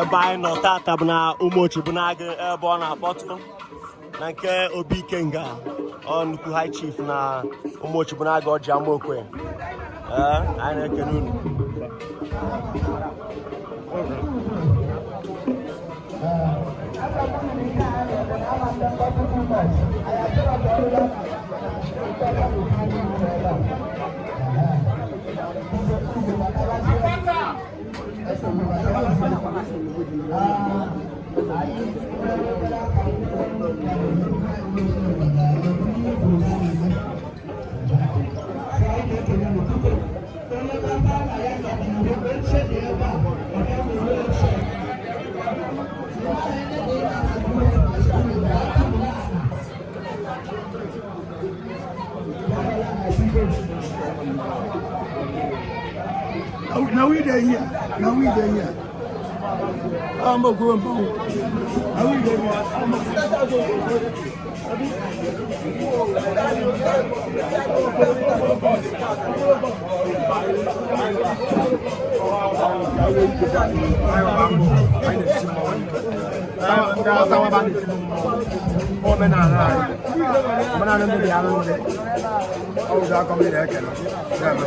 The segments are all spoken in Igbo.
Ebe anyị nọ tata bụ na Ụmụochi bụ na-agụ ebe ọ na-akpọtụ na nke Obi Ikenga, ọ nnukwu high chief na Ụmụochi bụ na-agụ ọjị Amaokwe. Ee, anyị na-ekene unu. Now we dey here. Now we dey here. I'm a go Now we dey here. Omenala anyị, omenala ndị dị alụ ndị ọ ụzọ akọ mmiri ekele na-eme.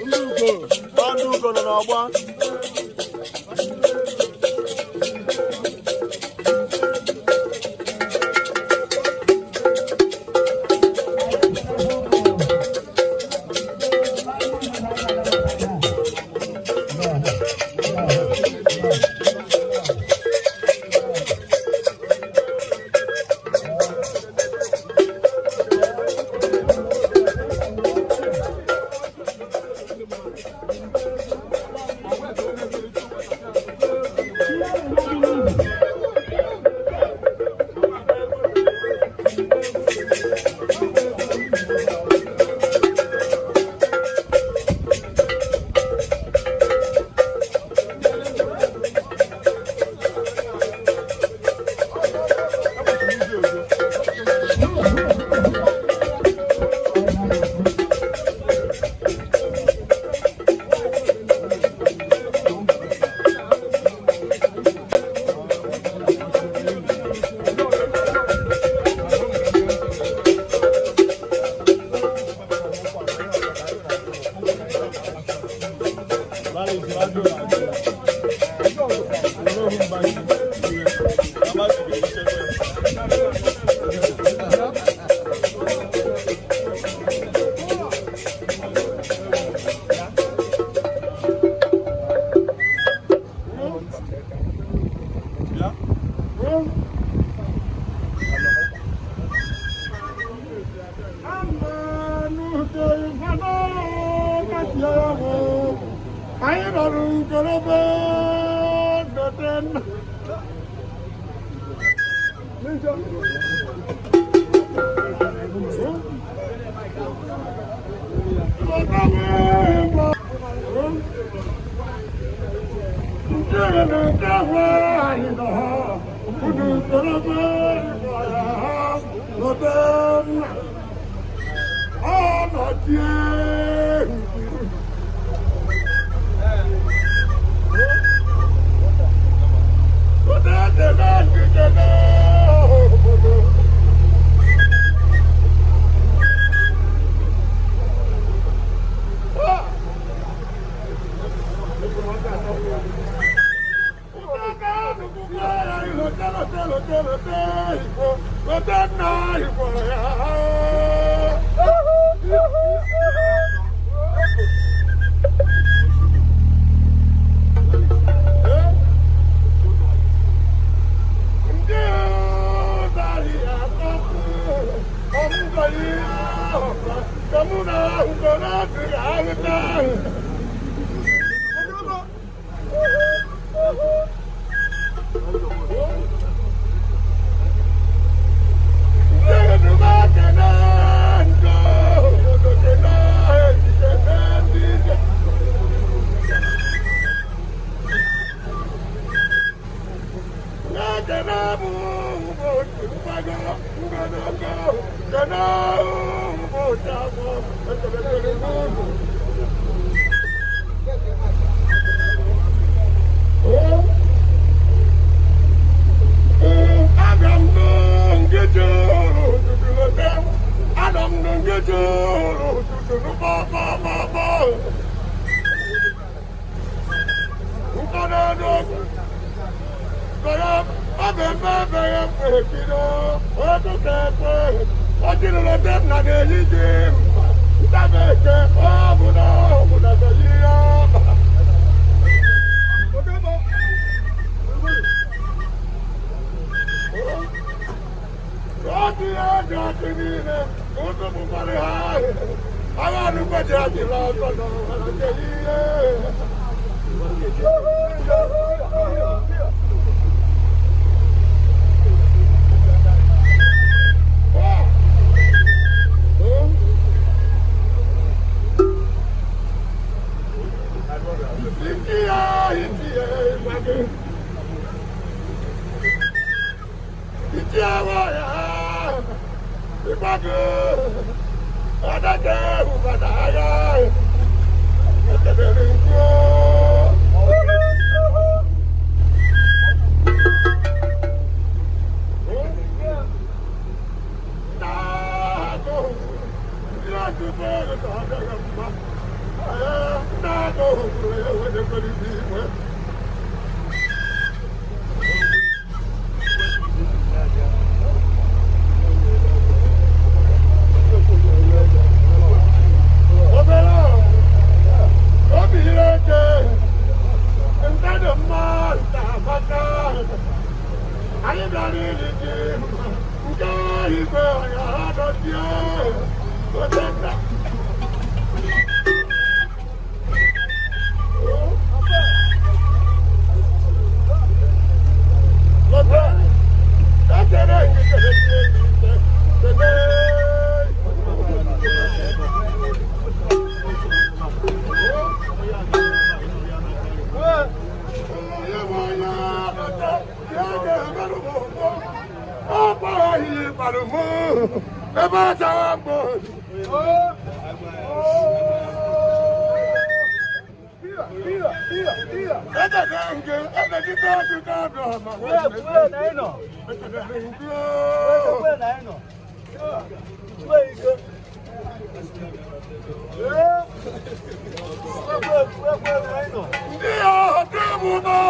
Ndị ugo, ọdụ ugo nọ n'ọgbọ. Anyị nọrọ nkorobịa dote nna.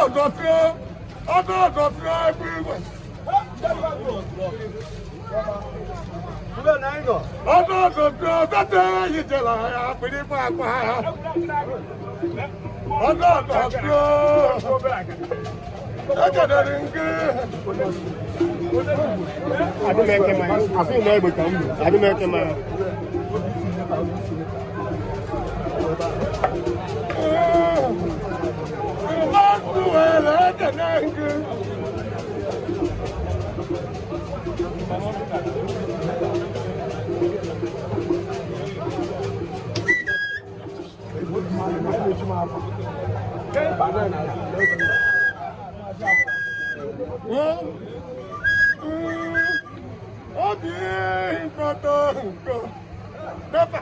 Ọdọfíọ́, ọdọ ọdọfíọ́ ẹgbẹ́ ìwẹ̀. Ọdọ ọdọfíọ́ tẹ́tẹ́ yìí jẹ́ lára àpèrè pàápàá. Ọdọ ọdọfíọ́ ẹgẹdẹ ní nke. Mmadụ were ekene nke. Obi nkọtọ nkọ. Nepa.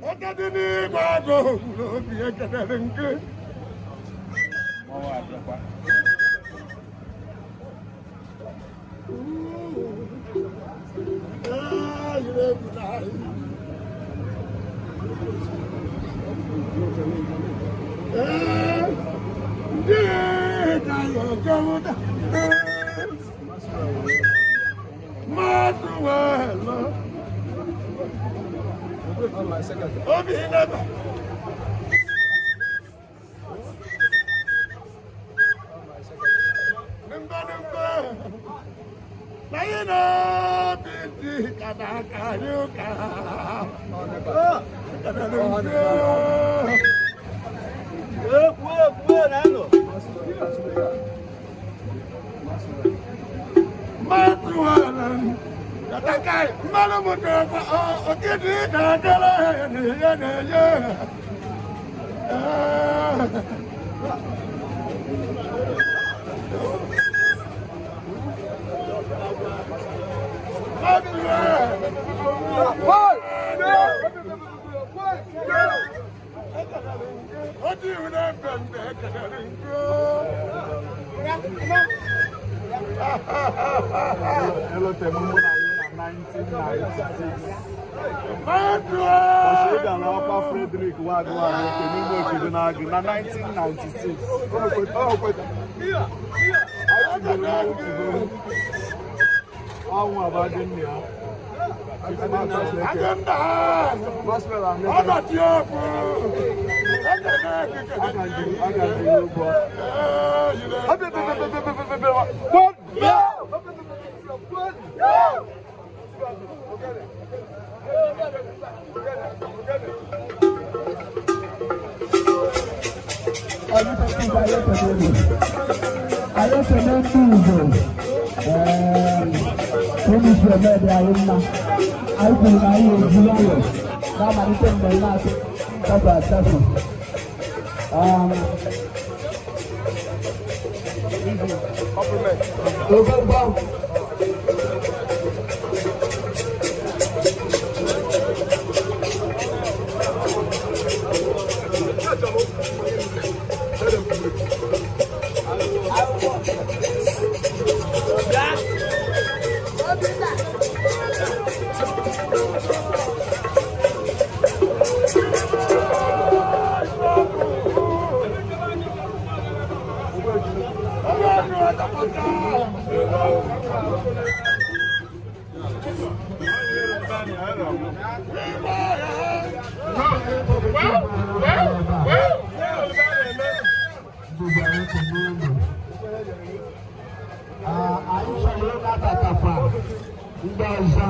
Ọkadị n'igwe agụ n'obi ekelere nke. Ee, yiri egwu n'ahịa. Ee, ndị ka ya ọjọọ mmadụ wee obi neba. Nimba nimba. Na yi na binti kada kayuka. Kada nimba. Mmadụ wee katakai mmadụ mụtara okidi na-adara ya na-enye na-enye. Elote m mụ na ya na 1996. Ọsịda na ọkwa Frederick Wagwan nke n'ime obodo na-agụ na 1996. Anyị tinyere na otubo ọnwụ abadị nna ya. Ọdọ̀tí ọ̀fù. Aka jiri ụgwọ. Anyị ekele ndị Igbo unu si eme dị anyị mma. Anyị kwuru na anyị eji nwayọ na-amalite mmemme atọ asatọ asatọ. Ogogo. Ndị Igbo, anyị ekele unu. Anyị chọrọ ịnabatakwa ndị ọzọ.